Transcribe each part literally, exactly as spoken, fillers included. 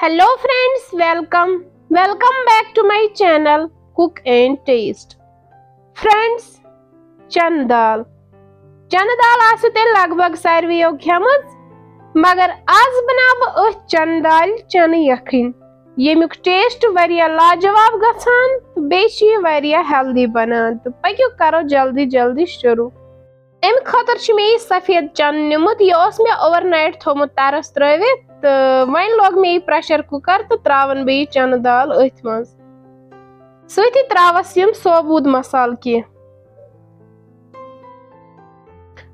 Hello friends, welcome, welcome back to my channel Cook and Taste. Friends, چنہٕ دال۔ چنہٕ دال آسہِ تۄہہِ لگ بگ ساروِیو کھیمٕژ، مگر آز بناو بہٕ أتھۍ چنہٕ دالہِ چنہٕ یکھٕنۍ، ییٚمیُک ٹیسٹ واریاہ لاجواب گژھان تہٕ بیٚیہِ چھُ یہِ واریاہ ہیلدی بنان۔ تہٕ پٔکِو کرو جلدی جلدی شروع۔ امہِ خٲطرٕ چھُ مےٚ یہِ سفید چنہٕ نیُمُت، یہِ اوس مےٚ اوور نایٹ تھوٚومُت ترس ترٲوِتھ، تہٕ وۄنۍ لوگ مےٚ یہِ پریشر کُکر تہٕ تراون بہٕ یہِ چنہٕ دال أتھۍ منٛز۔ سۭتی تراوس یِم ثوبوٗد مسالہٕ کینٛہہ۔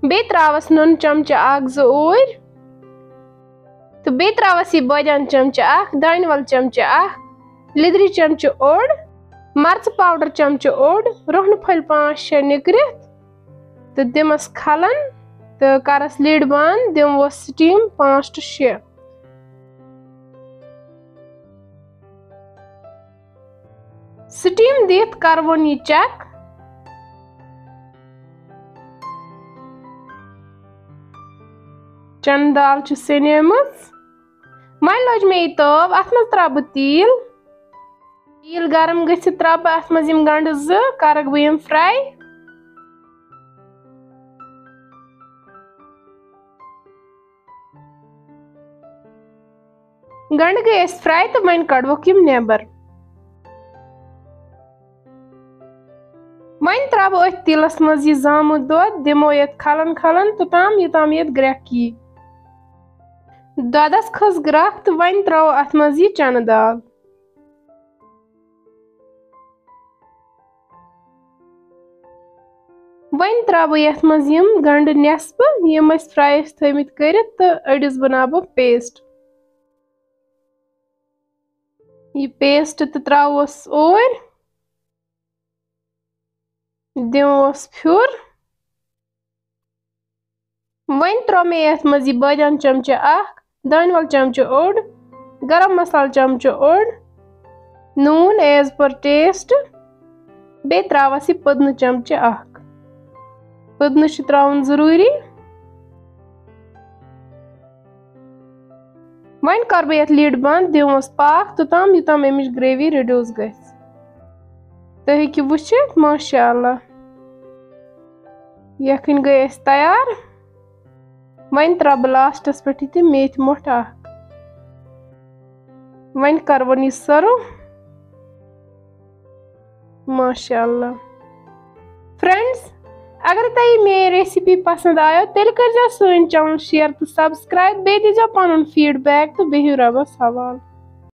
بیٚیہِ تراوس نُن چمچہٕ اکھ زٕ اوٗرۍ، تہٕ بیٚیہِ تراوس یہِ بٲدیان چمچہٕ اکھ، دانہِ ول چمچہٕ اکھ، لیٚدرِ چمچہٕ اوٚڑ، مرژٕ پاوڈر چمچہٕ اوٚڑ، رۄہنہٕ پھٔلۍ پانٛژھ شےٚ نِکرِتھ، تہٕ دِمس کھلن تہٕ کرس lid بند، دِموس steam پانٛژھ to شےٚ۔ Steam دِتھ کروُن یہِ check۔ چنہٕ دال چھِ سیٚنیمٕژ۔ وۄنۍ لٲج مےٚ یہِ تٲو، اتھ منٛز تراوٕ بہٕ تیٖل۔ تیٖل گرم گٔژھِتھ تراوٕ بہٕ اتھ منٛز یِم گنڈٕ زٕ، کرکھ بہٕ یِم fry۔ گنڈٕ گٔے اسہِ fry تہٕ وۄنۍ کڑوکھ یِم نیبر۔ وۄنۍ تراوٕ بہٕ أتھۍ تیٖلس منٛز یہِ زامُت دۄد، دِمو یتھ کھلن کھلن توٚتام یوٚتام یتھ گرٮ۪کھ یی۔ دۄدس کھٔژ گرٮ۪کھ تہٕ وۄنۍ تراوو اتھ منٛز یہِ چنہٕ دال۔ وۄنۍ تراوٕ بہٕ یتھ منٛز یِم گنڈٕ نٮ۪صبہٕ، یِم أسۍ fry ٲسۍ تھٲومٕتۍ کٔرِتھ، تہٕ أڑِس بناوٕ بہٕ paste۔ یہِ paste تہِ تراووس اوٗرۍ، دِموس پھیُر۔ وۄنۍ ترٛوو مےٚ یَتھ منٛز یہِ بٲدیان چمچہٕ اکھ، دانہِ ول چمچہٕ اوٚڑ، گرم مسالہٕ چمچہٕ اوٚڑ، نوٗن as per taste، بیٚیہِ ترٛاوَس یہِ پٔدنہٕ چمچہٕ اکھ۔ پٔدنہٕ چھُ ترٛاوُن ضروٗری۔ وۄنۍ کَرٕ بہٕ یَتھ lid بنٛد، دِموس پاکھ توٚتام، یوٚتام اَمِچ gravy reduce گژھِ۔ تُہۍ ہیٚکِو وٕچھِتھ، ماشاء اللہ، یَکھٕنۍ گٔے اَسہِ تیار۔ وۄنۍ ترٛاوٕ بہٕ lastس پٮ۪ٹھ یہِ تہِ میتھِ مۄٹھ اکھ۔ وۄنۍ کَرٕ وۄنۍ یہِ serve۔ ماشاء اللہ۔ Friends، اگر تۄہہِ یہِ میٲنۍ recipe پسند آیو، تیٚلہِ کٔرزیو سٲنۍ channel share تہٕ subscribe، بیٚیہِ دیٖزیو پنُن feedback تہٕ بِہِو رۄبس حوالہٕ۔